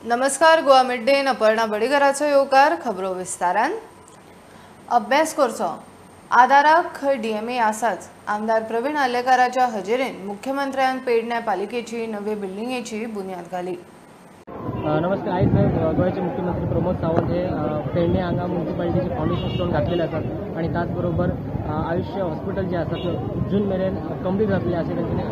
नमस्कार, Goa mid day Aparna बडीगराचो येवकार. खबरो विस्तारान. अभ्यास करचो आदाराक खंय डीएमए आसाच. आमदार प्रवीण आर्लेकाराच्या हजेरेन मुख्यमंत्र्यान पेडण्या पालिकेची नवे बिल्डिंगेची बुन्याद घाली. नमस्कार. आयज गोंयचे मुख्यमंत्री प्रमोद सावंत हे पेडणे हांगा म्युनिसिपालिटीचे फावंडेशन स्टोन घातलेले आसात आनी त्याचबरोबर आयुष्य हॉस्पिटल जे आसा ते जून मेरेन कंप्लीट जातले अशें तांच्यांनी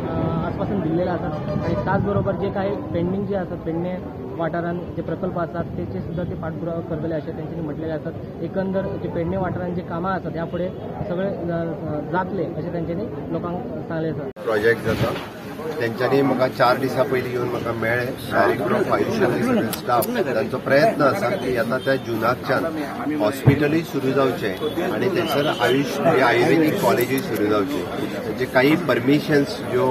आस्वासन दिल्लेलें आसा आनी त्याचबरोबर जे काही पेंडींग जे आसात पेडणे वाठारान जे प्रकल्प आसात तेचे सुद्दां ते पाठपुरावा करतले अशें तांच्यांनी म्हटलेलें आसात. एकंदर जे पेडणे वाठारान जे कामां आसात ह्या फुडें सगळे जातले अशें तांच्यांनी लोकांक सांगलें आसा. प्रोजेक्ट जाता तेंच्यांनी म्हाका 4 दिसां पयलीं येवन म्हाका मेळ्ळे. डायरेक्टर ऑफ आयुष स्टाफ तांचो प्रयत्न आसा की आतां त्या जुनाकच्यान हॉस्पिटलूय सुरू जावचें आनी थंयसर आयुष आयुर्वेदीक कॉलेजूय सुरू जावचें. तांचे काही परमिशन्स ज्यो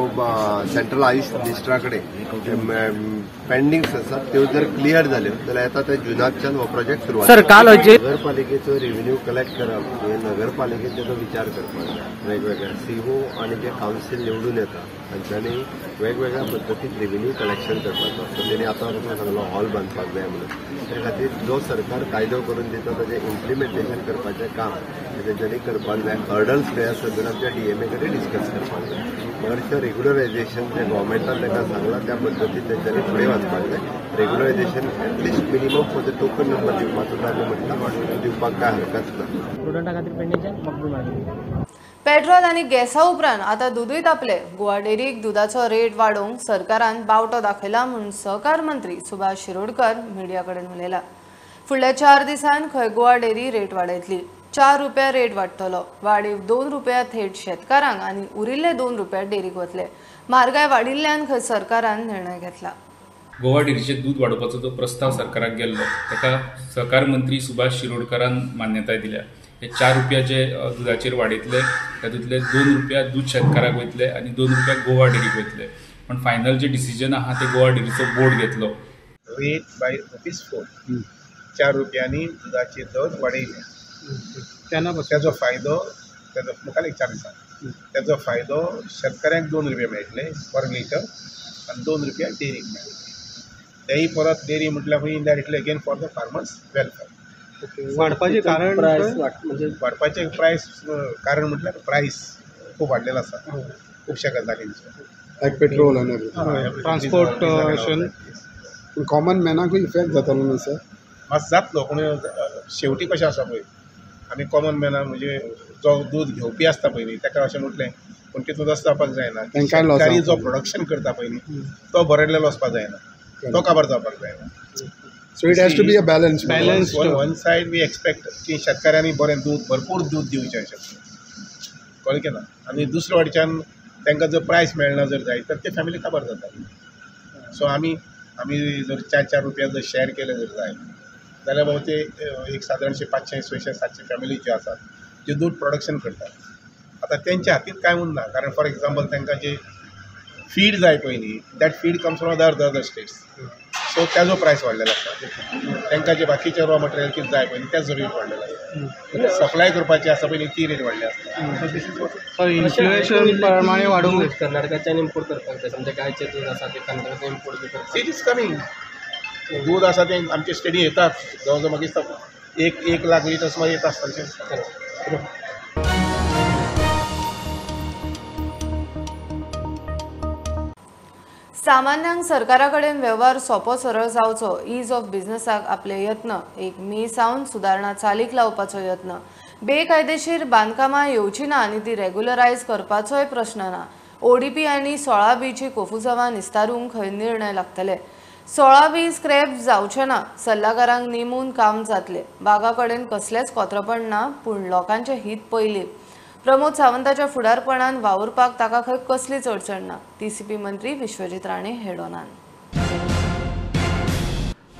सेंट्रल आयुष मिनिस्टरा कडेन पेंडिंग्स आसात त्यो जर क्लियर जाल्यो जाल्यार आतां त्या जुनाकच्यान हो प्रोजेक्ट सुरू जाता. नगरपालिकेचो रेव्हेन्यू कलेक्ट करप हे नगरपालिकेन ताचो विचार करपाक जाय. वेगवेगळ्या सीओ आनी जे कावन्सील निवडून येता तांच्यांनी वेगवेगळ्या पद्दतीन रेव्हेन्यू कलेक्शन करपाचो. तेणी आतां तुमकां सांगलो हॉल बांदपाक जाय म्हणून, त्या खातीर जो सरकार कायदो करून दिता ताजें इम्प्लिमेंटेशन करपाचें काम तेंच्यांनी करपाक जाय. हर्डल्स खंय आसत जाल्यार आमच्या डीएमए कडेन डिस्कस करपाक जाय. मगर रेग्युलरायझेशन जे गव्हर्मेंटान तांकां सांगलां त्या पद्दतीन तेंच्यांनी फुडें वचपाक जाय. Regularisation at least minimum for the token number दिवपाचो आमी म्हटलां, दिवपाक काय हरकत ना. स्टुडंटा खातीर पेडणेच्यान मकबूल मागीर. पेट्रोल आनी गॅसा उपरांत आतां दुदूय तापले. गोवा डेअरीक दुदाचो रेट वाडोवंक सरकारान बावटो दाखयला म्हूण सहकार मंत्री सुभाष शिरोडकर मिडिया कडेन उलयला. फुडल्या 4 दिसांत खंय गोवा डेअरी रेट वाडयतली. 4 रुपया रेट वाडटलो. वाडीव 2 रुपया थेट शेतकारांक आनी उरिल्ले 2 रुपया डेअरीक वतले. म्हारगाय वाडिल्ल्यान खंय सरकारान निर्णय घेतला. गोवा डेअरीचें दूद वाडोवपाचो जो प्रस्ताव सरकाराक गेल्लो ताका सहकार मंत्री सुभाष शिरोडकरान मान्यताय दिल्या. हे 4 रुपया जे दुदाचेर वाडयतले तातूंतले 2 रुपया दूद शेतकाराक वयतले आनी 2 रुपया गोवा डेअरीक वयतले. पण फायनल जे डिसिजन आहा ते गोवा डेअरीचो बोर्ड घेतलो. रेट बाय ₹4 4 रुपयांनी दुदाचे दर वाडयले. ताजो फायदो ताजो मुखार एक 4 दिसां ताजो फायदो शेतकऱ्यांक 2 रुपया मेळटले पर लिटर आनी 2 रुपया डेअरीक मेळटले. तेय परत डेअरी म्हटल्यार खंय indirectly again for the farmers welfare. वाडपाचें कारण म्हणजे वाडपाचें प्रायस कारण म्हटल्यार प्रायस खूब वाडलेलो आसा खुबश्या गजालींचो, लायक पेट्रोल आनी ट्रान्सपोर्टेशन. कॉमन मॅनाकूय इफेक्ट जातलो न्हू सर? मातसो जातलो, पूण शेवटी कशें आसा पळय आमी कॉमन मॅनाक म्हणजे जो दूद घेवपी आसता पळय न्ही ताका अशें म्हटलें पूण तितूंत अशें जावपाक जायना. शेतकारी जो प्रोडक्शन करता पळय न्ही तो बरडलेलो वचपाक जायना, तो काबार जावपाक जायना. So it has to be a balance. Balance. One side we expect की शेतकऱ्यांनी बरें दूद भरपूर दूद दिवचें अशें कळ्ळें की ना, आनी दुसरे वाटेच्यान तांकां जर प्रायस मेळना जर जायत तर ते फॅमिली काबार जाता. सो आमी आमी जर 4-4 रुपया जर शेअर केले जर जाय जाल्यार बाबा ते एक सादारणशे 500, 600, 700 फॅमिली ज्यो आसात ज्यो दूद प्रोडक्शन करतात आतां तेंच्या हातींत कांय उरना. कारण फॉर एग्जाम्पल तांकां जे फीड जाय पळय न्ही that feed comes from other states. So ताजो प्रायस वाडलेलो आसा. तांकां जे बाकीचे रॉ मटेरियल कितें जाय पळय न्ही त्याचो रेट वाडलेलो आसा. सप्लाय करपाची आसा पळय न्ही ती रेट वाडली आसता. इन्फ्लेशन प्रमाणे वाडोवंक कर्नाटकाच्यान इम्पोर्ट करपाक जाय. समजा गायचें दूद आसा तें कर्नाटकाच्यान इम्पोर्ट करपाक. It is coming. दूद आसा तें आमचे स्टेटी येतात जवळ जवळ मागीर 1 लाख लिटर सुमार येता आसतलें. सामान्यांक सरकारा कडेन वेव्हार सोपो सरळ जावचो, is of बिझनेसाक आपले यत्न. 1 मे सावन सुदारणा चालीक लावपाचो यत्न. बेकायदेशीर बांदकामां येवची ना आनी ती रेग्युलरायज करपाचोय प्रश्न ना. ओडीपी आनी 16 बीची कोफुजावां निस्तारूंक खंय निर्णय लागतले. 16 बी स्क्रॅप जावचें ना, सल्लागारांक नेमून काम जातलें. वागा कडेन कसलेंच कोत्रपण ना, पूण लोकांचें हित पयलीं. प्रमोद सावंताच्या फुडारपणान वावुरपाक ताका खंय कसलीच अडचण ना. टीसीपी मंत्री विश्वजीत राणे हेडोनान.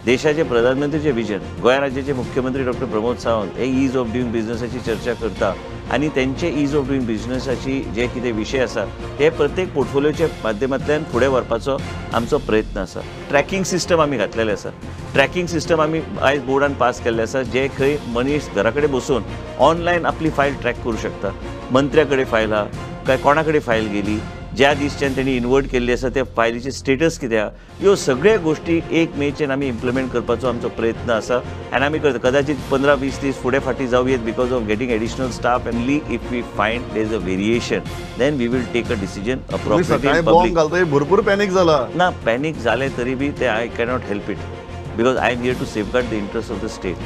देशाचे प्रधानमंत्रीचे विजन, गोंय राज्याचे मुख्यमंत्री डॉक्टर प्रमोद सावंत हे is of doing बिझनेसाची चर्चा करता आनी तेंचे is of doing बिझनेसाची जे कितें विशय आसा ते प्रत्येक पोर्टफोलियोच्या माध्यमांतल्यान फुडें व्हरपाचो आमचो प्रयत्न आसा. ट्रॅकिंग सिस्टम आमी घातलेले आसा. ट्रॅकिंग सिस्टम आमी आयज बोर्डान पास केल्ले आसा, जे खंय मनीस घरा कडेन बसून ऑनलायन आपली फायल ट्रॅक करूं शकता. मंत्र्या कडेन फायल आहा काय कोणा कडेन फायल गेली ज्या दिसच्यान तेणी इन्वर्ट केल्ली आसा त्या फायलीचे स्टेटस कितें आहा, ह्यो सगळ्यो गोश्टी 1 मेच्यान आमी इम्प्लिमेंट करपाचो आमचो प्रयत्न आसा आनी आमी करता. कदाचित 15-20 दीस फुडें फाटीं जावं येत because of getting additional staff. Only if we find there is a variation then we will take a decision appropriately. Public भरपूर पॅनिक जाला ना, पॅनिक जालें तरी बी ते I cannot help it because I am here to safeguard the interest of the state.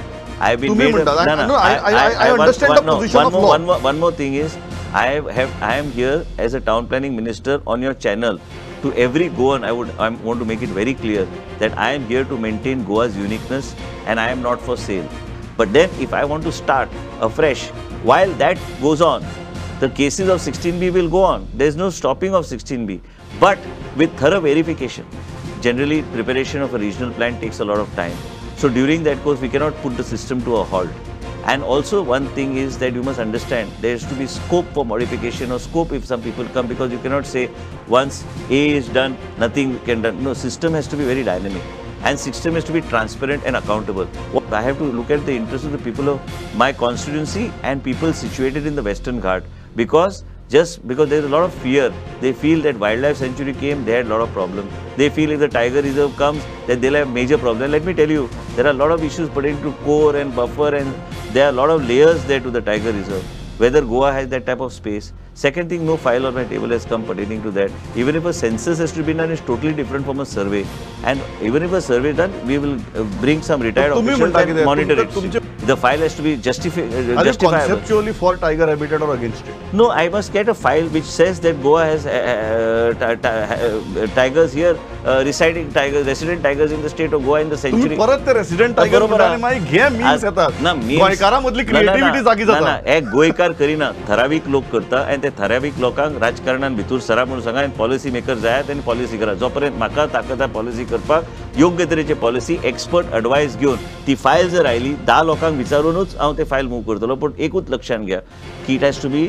I have been made. No, I understand the position of law. One more thing is, I am here as a town planning minister on your channel. To every Goan, I want to make it very clear that I am here to maintain Goa's uniqueness and I am not for sale. But then, if I want to start afresh, while that goes on, the cases of 16B will go on. There is no stopping of 16B, but with thorough verification. Generally, preparation of a regional plan takes a lot of time. So during that course, we cannot put the system to a halt. And also one thing is that you must understand, there has to be scope for modification or scope if some people come, because you cannot say once A is done, nothing can done. No, system has to be very dynamic and system has to be transparent and accountable. I have to look at the interests of the people of my constituency and people situated in the Western Ghat, because just because there is a lot of fear, they feel that wildlife sanctuary came, they had a lot of problems. They feel if the tiger reserve comes, that they'll have major problems. Let me tell you, there are a lot of issues pertaining to core and buffer, and there are a lot of layers there to the tiger reserve. Whether Goa has that type of space. Second thing, no file on my table has come pertaining to that. Even if a census has to be done, it's totally different from a survey. And even if a survey is done, we will bring some retired officials and monitor it. The file has to be justifiable. Are you conceptually for tiger habitat or against it? No, I must get a file which says that Goa has tigers here, residing tigers, resident tigers in the state of Goa in the century. परत ते resident tiger म्हणटाले मागीर घे memes येतात. गोंयकारां मदली creativity जागी जाता. हे गोंयकार करिना, ठरावीक लोक करता आनी ते ठरावीक लोकांक राजकारणान भितर सरा म्हणून सांगा आनी पॉलिसी मेकर जायात आनी पॉलिसी करा. जो पर्यंत म्हाका ताकद आहा पॉलिसी करपाक, योग्य तरेचे पॉलिसी एक्सपर्ट एडवायस घेवन ती फायल जर आयली 10 लोकांक विचारूनच हांव ते फायल मूव करतलो. पूण एकूच लक्षांत घ्या की it has to be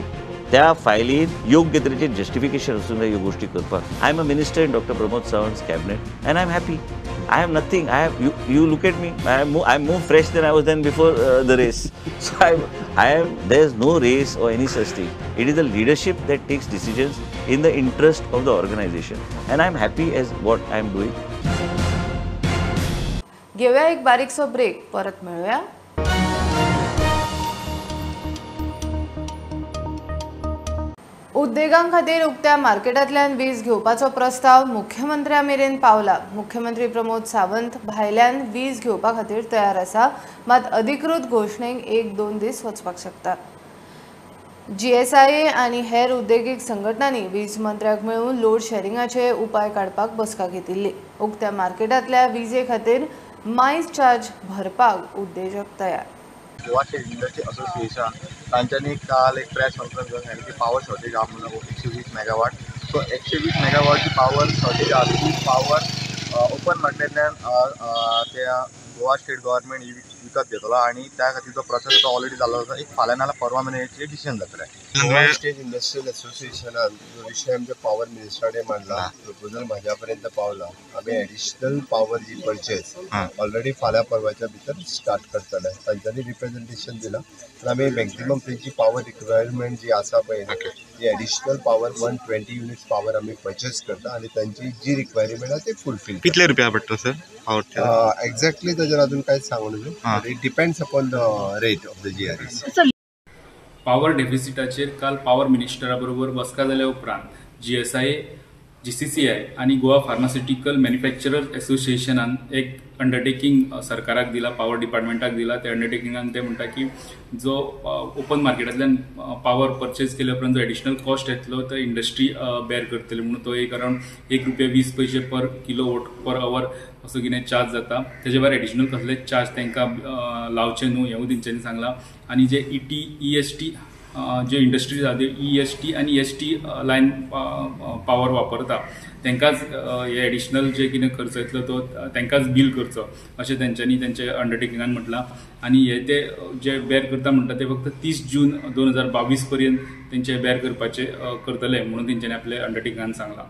त्या फायलीन योग्य तरेचे जस्टिफिकेशन आसूंक जाय ह्यो गोश्टी करपाक. I am a minister in doctor Pramod Sawant's cabinet and I am happy. I am nothing. I have you look at me. I am more fresh than I was than before the race. So I am, there is no race or any such thing. It is the leadership that takes decisions in the interest of the organization, and I am happy as what I am doing. घेऊया एक बारीकसो break, परत मेळूया. उद्देगां खातीर उक्त्या मार्केटांतल्यान वीज घेवपाचो प्रस्ताव मुख्यमंत्र्या मेरेन पावला. मुख्यमंत्री प्रमोद सावंत भायल्यान वीज घेवपा खातीर तयार आसा, मात अधिकृत घोशणेक 1-2 दीस वचपाक शकता. GSIA आनी हेर उद्देगीक संघटनांनी वीज मंत्र्याक मेळून लोड शेरिंगाचे उपाय काडपाक बसका घेतिल्ली. उक्त्या मार्केटांतल्या विजे खातीर मायज चार्ज भरपाक उद्देजक तयार. गोवा स्टेट इंडस्ट्री असोसिएशन तांच्यांनी काल एक प्रेस कॉन्फरन्स घेवन सांगलें की पावर शॉर्टेज आहा म्हणून 120 मेगावाट. सो 120 मेगावॉटची पावर शॉर्टेज आहा, ती पावर ओपन मार्केटांतल्यान त्या गोवा स्टेट गव्हर्मेंट ही विकत घेतलो आनी त्या खातीर जो प्रोसेस आसा ऑलरेडी जाल्लो आसा. एक फाल्यां नाल्यार परवा म्हयन्याचेर डिसिजन जातलें. गोवा स्टेट इंडस्ट्रियल असोसिएशनान जो विशय आमच्या पावर मिनिस्टरान मांडला, प्रपोजल म्हाज्या पर्यंत पावला. आमी एडिशनल पावर जी परचेज ऑलरेडी फाल्यां परवाच्या भितर स्टार्ट करतले. तांच्यांनी रिप्रेझेंटेशन दिलां आनी आमी मॅक्झिमम तेंची पावर रिक्वायरमेंट जी आसा पळय ती एडिशनल पावर 120 युनिट्स पावर आमी परचेज करता आनी तांची जी रिक्वायरमेंट आसा ती फुलफील. कितले रुपया पडटा सर पावर? एक्झॅक्टली ताजेर अजून कांयच सांगू न्हय. It depends upon the rate of the GREC. Power डेफिसिटाचेर काल पावर मिनिस्टरा बरोबर बसका जाल्या उपरांत GSIA, GCCI आनी गोवा फार्मास्युटिकल मॅन्युफॅक्चरर्स असोसिएशनान एक अंडरटेकींग सरकाराक दिला, पावर डिपार्टमेंटाक दिला. त्या अंडरटेकिंगान ते म्हणटा की जो ओपन मार्केटांतल्यान पावर परचेज केल्या उपरांत जो एडिशनल कॉस्ट येतलो तो इंडस्ट्री बेर करतली म्हणून तो एक around ₹1.20 per kilo vote per our असो कितें चार्ज जाता. तेजे भायर एडिशनल कसलेच चार्ज तांकां लावचे न्हू हेंवूय तेंच्यांनी सांगलां. आनी जे ET, EST जे इंडस्ट्रीज आहा त्यो EST आनी ST line पावर वापरता तांकांच हे एडिशनल जे कितें खर्च येतलो तो तांकांच बील करचो अशें तेंच्यांनी तेंच्या अंडरटेकिंगान म्हटलां. आनी हे ते जे बेर करता म्हणटा ते फक्त 30 जून 2022 पर्यंत तेंचे बेर करपाचे करतले म्हणून तेंच्यांनी आपल्या अंडरटेकिंगान सांगलां.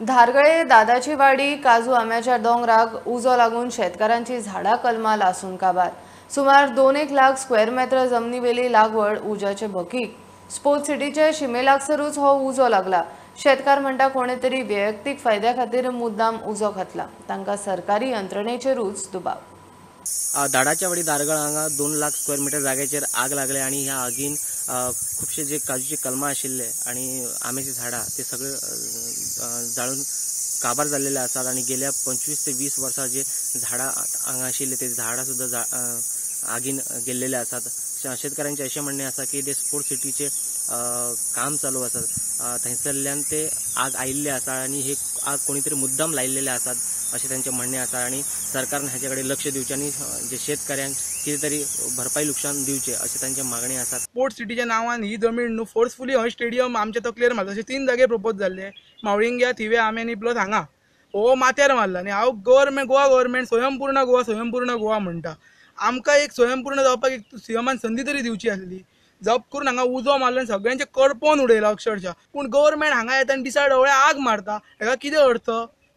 धारगळे दादाची वाडी काजू आंब्याच्या दोंगराक उजो लागून शेतकारांची झाडां कलमां लासून काबार. सुमार 2.5 लाख स्क्वेअर मेत्र जमनीवेली लागवड उज्याचे भकीक. स्पोर्ट्स सिटीचे शिमे लागसरूच हो उजो लागला. शेतकार म्हणटा कोणे तरी वैयक्तीक फायद्या खातीर मुद्दाम उजो घातला. तांकां सरकारी यंत्रणेचेरूच दुबाव. दाडाच्या वाडी दारगळ हांगा 2 लाख स्क्वेअर मिटर जाग्याचेर आग लागले आनी ह्या आगीन खुबशे जे काजूचे कलमां आशिल्ले आनी आंब्याची झाडां ते सगळे जाळून काबार जाल्लेले आसात आनी गेल्या 25 ते 20 वर्सां जे झाडां हांगा आशिल्ले ते झाडां सुद्दां आगीन गेल्लेले आसात. शेतकऱ्यांचे अशें म्हणणें आसा की ते स्पोर्ट्स सिटीचे काम चालू आसा, थंयसरल्यान ते आग आयिल्ले आसा आनी हे आग कोणी तरी मुद्दाम लायिल्लेले आसात अशें तांचें म्हणणें आसा आनी सरकारान हाचे कडेन लक्ष दिवचें आनी जे शेतकऱ्यांक कितें तरी भरपाई लुकसाण दिवचें अशें तांचे मागणी आसा. स्पोर्ट्स सिटीच्या नांवान ही जमीन न्हू फोर्सफुली हय स्टेडियम आमच्या तकलेर मारता. अशे 3 जागे प्रपोज जाल्ले, मावळिंग्या, थिवे, आमेनी प्लस हांगा हो माथ्यार मारला. आनी हांव गव्हर्मेंट, गोवा गव्हर्मेंट स्वयंपूर्ण गोवा, स्वयंपूर्ण गोवा म्हणटा. आमकां एक स्वयंपूर्ण जावपाक एक सीएमान संदी तरी दिवची आसली. जप करून हांगा उजो मारलो आनी सगळ्यांचे करपोवन उडयला अक्षरशः. पूण गव्हर्मेंट हांगा येता आनी दिसा ढवळे आग मारता, हेका कितें अर्थ?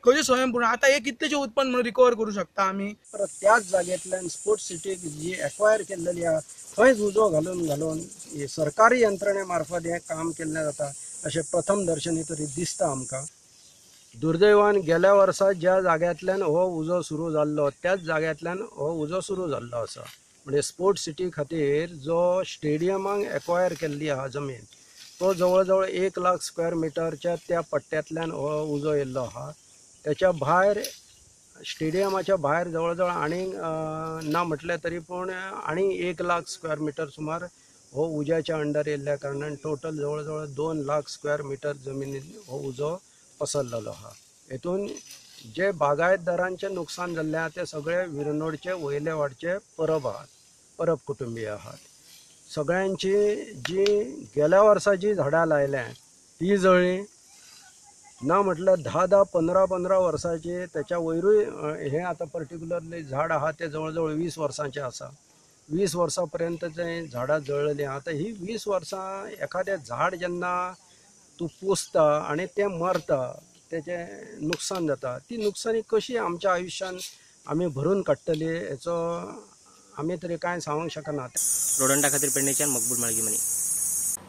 खंयचें स्वयंपूर्ण? आतां हे कितलेशें उत्पन्न म्हणून रिकवर करूं शकता आमी? परत त्याच जागेंतल्यान स्पोर्ट्स सिटीक जी एक्वायर केल्लेली आहा थंयच उजो घालून घालून सरकारी यंत्रणे मार्फत हें काम केल्लें जाता अशें प्रथम दर्शनी तरी दिसता आमकां. दुर्दैवान गेल्या वर्सा ज्या जाग्यांतल्यान हो उजो सुरू जाल्लो त्याच जाग्यांतल्यान हो उजो सुरू जाल्लो आसा. म्हणजे स्पोर्ट्स सिटी खातीर जो स्टेडियमाक एक्वायर केल्ली आहा जमीन तो जवळ जवळ 1 लाख स्क्वेअर मिटरच्या त्या पट्ट्यांतल्यान हो उजो येयल्लो आहा. त्याच्या भायर स्टेडियमाच्या भायर जवळ जवळ आनीक ना म्हटलें तरी पूण आनीक 1 लाख स्क्वेअर मिटर सुमार हो उज्याच्या अंडर येयल्ल्या कारणान टोटल जवळ जवळ 2 लाख स्क्वेअर मिटर जमिनीन हो उजो पसरलेलो आहा. हेतून जे बागायतदारांचें नुकसान जाल्लें आहा ते सगळे विरनोडचे वयले वाडचे परब आहात, परब कुटुंबीय आहात. सगळ्यांची जी गेल्या वर्सा जी झाडां लायल्या ती जळ्ळी ना म्हटल्यार 10-10, 15-15 वर्सांची त्याच्या वयरूय हें आतां पर्टिक्युलरली झाड आहा तें जवळ जवळ 20 वर्सांचें आसा. 20 वर्सां पर्यंत तें झाडां जळ्ळलीं. आतां ही 20 वर्सां एखादें झाड जेन्ना तूं पोसता आनी तें मरता तेचें नुकसान जाता, ती नुकसानी कशी आमच्या आयुश्यान आमी भरून काडटली हेचो आमी तरी कांय सांगूंक शकना. रोडंटा खातीर पेडणेच्यान मकबूल माळगीमनी.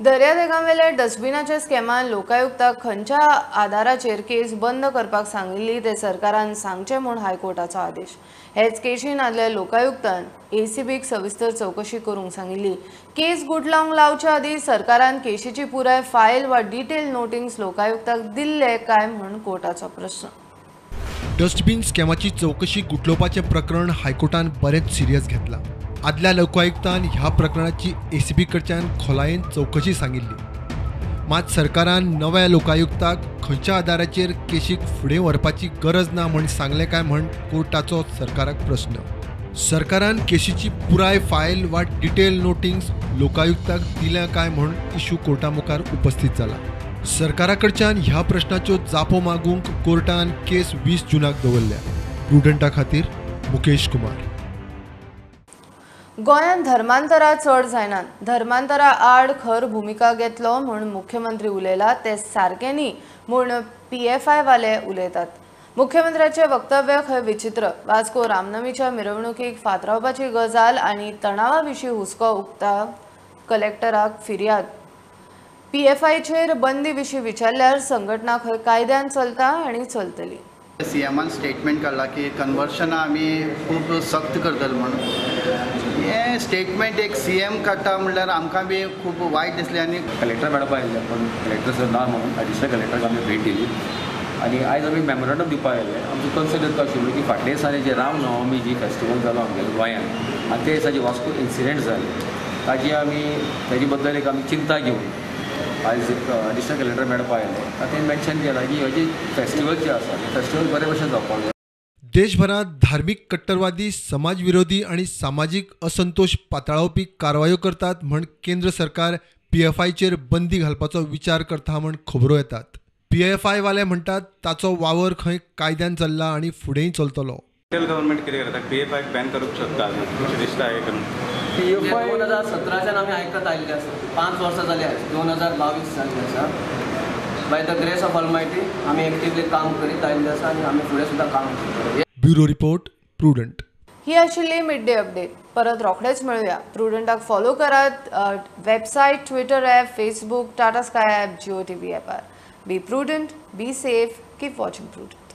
दर्यादेगांवेल्या डस्टबिनाच्या स्कॅमान लोकायुक्ताक खंयच्या आदाराचेर केस बंद करपाक सांगिल्ली ते सरकारान सांगचें म्हूण हायकोर्टाचो आदेश. हेच केशीन आदल्या लोकायुक्तान एसीबीक सविस्तर चवकशी करूंक सांगिल्ली. केस गुटलावंक लावच्या आदीं सरकारान केशीची पुराय फायल वा डिटेल नोटिंग्स लोकायुक्ताक दिल्ले काय म्हूण कोर्टाचो प्रश्न. डस्टबीन स्कॅमाची चवकशी गुटलोवपाचें प्रकरण हायकोर्टान बरेंच सिरियस घेतलां. आदल्या लोकायुक्तान ह्या प्रकरणाची एसीबी कडच्यान खोलायेन चवकशी सांगिल्ली. मात सरकारान नव्या लोकायुक्ताक खंयच्या आदाराचेर केशीक फुडें व्हरपाची गरज ना म्हण सांगलें काय म्हण कोर्टाचो सरकाराक प्रश्न. सरकारान केशीची पुराय फायल वा डिटेल नोटिंग्स लोकायुक्ताक दिल्या काय म्हण इशू कोर्टा मुखार उपस्थित जाला. सरकारा कडच्यान ह्या प्रश्नाच्यो जापो मागूंक कोर्टान केस 20 जूनाक दवरल्या. प्रुडंटा खातीर मुकेश कुमार. गोंयांत धर्मांतरा चड जायनात, धर्मांतरा आड खर भुमिका घेतलो म्हूण मुख्यमंत्री उलयला ते सारकें न्ही म्हूण पीएफआय वाले उलयतात. मुख्यमंत्र्याचें वक्तव्य खंय विचित्र. वास्को रामनमीच्या मिरवणुकीक फातरावपाची गजाल आनी तणावा विशीं हुस्को उक्ता कलेक्टराक फिर्याद. पीएफआयचेर बंदी विशीं विचारल्यार संघटना खंय कायद्यान चलता आनी चलतली. सीएमान स्टेटमेंट काडला की कन्वर्शनां आमी खूब सक्त करतले म्हणून. हें स्टेटमेंट एक सीएम काडटा म्हणल्यार आमकां बी खूब वायट दिसलें. आनी कलेक्टर मॅडम आयिल्ले पण कलेक्टर सर ना म्हणून एडिशनल कलेक्टराक आमी भेट दिली आनी आयज आमी मेमोरंडम दिवपाक आयिल्ले. आमचो कन्सर्न इतलो आशिल्लो की फाटल्या दिसांनी जे रामनवमी जी फेस्टिवल जालो आमगेलो गोंयांत आनी ते दिसा जे वास्को इन्सिडेंट जाले ताजी आमी ताजे बद्दल एक आमी चिंता घेवन आयज एडिशनल कलेक्टर मॅडम आयिल्ले. तांणी मेन्शन केलां की हे जे फेस्टिवल जे आसा ते फेस्टिवल बरे भशेन जावपाक जाय. देशभरात धार्मिक कट्टरवादी, समाजविरोधी आणि सामाजिक असंतोष पातळावपी कारवायो करतात म्हण केंद्र सरकार पीएफआयचेर बंदी घालपाचो विचार करता म्हण खबरो येतात. पीएफआय वाले म्हणटात ताचो वावर खंय कायद्यान चल्ला आनी फुडेंय चलतलो. सेंट्रल गव्हर्नमेंट कितें करता? पीएफआय बॅन करूंक शकता अशें दिसता हें करून. पीएफआय 2017च्यान आमी आयकत आयिल्ले आसा. 5 वर्सां जाली आयज 2022 जाल्ले आसा. By the grace of almighty आमी एक्टिवली काम करीत आयिल्ले आसा आनी आमी फुडें सुद्दां काम करतले. Bureau report, Prudent. ही आशिल्ली मिड डे अपडेट. परत रोखडेच मेळुया. प्रुडंटाक फॉलो करात website, Twitter app, Facebook, Tata Sky app, Jio TV ॲपार. Be prudent, be safe, keep watching Prudent.